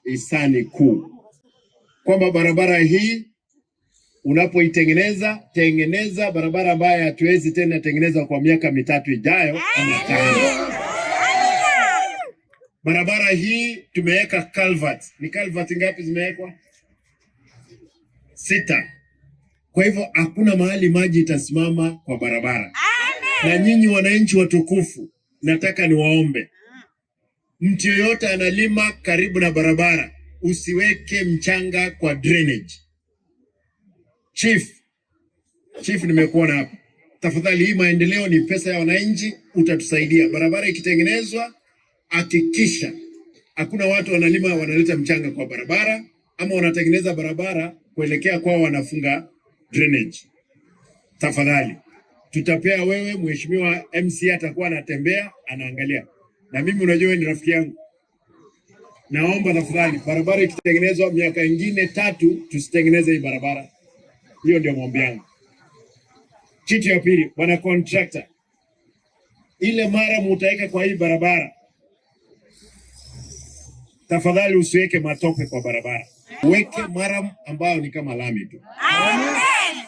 hisani kuu kwamba barabara hii unapoitengeneza, tengeneza barabara ambayo hatuwezi tena tengeneza kwa miaka 3 ijayo ama 5. Barabara hii tumeweka culvert. Ni culvert ngapi zimewekwa? 6. Kwa hivyo hakuna mahali maji itasimama kwa barabara. Na nyinyi wananchi watukufu, nataka niwaombe, mtu yoyote analima karibu na barabara, usiweke mchanga kwa drainage. Chief, Chief, nimekuona hapa. Tafadhali, hii maendeleo ni pesa ya wananchi, utatusaidia. Barabara ikitengenezwa, hakikisha hakuna watu wanalima wanaleta mchanga kwa barabara, ama wanatengeneza barabara kuelekea kwao wanafunga drainage. Tafadhali, tutapea wewe mheshimiwa MC atakuwa anatembea anaangalia, na mimi unajua wewe ni rafiki yangu. Naomba tafadhali, barabara ikitengenezwa miaka ingine 3 tusitengeneze hii barabara. Hiyo ndio maombi yangu. Kitu ya pili, bwana contractor, ile murram mutaweka kwa hii barabara, tafadhali usiweke matope kwa barabara, weke murram ambayo ni kama lami tu. Amen.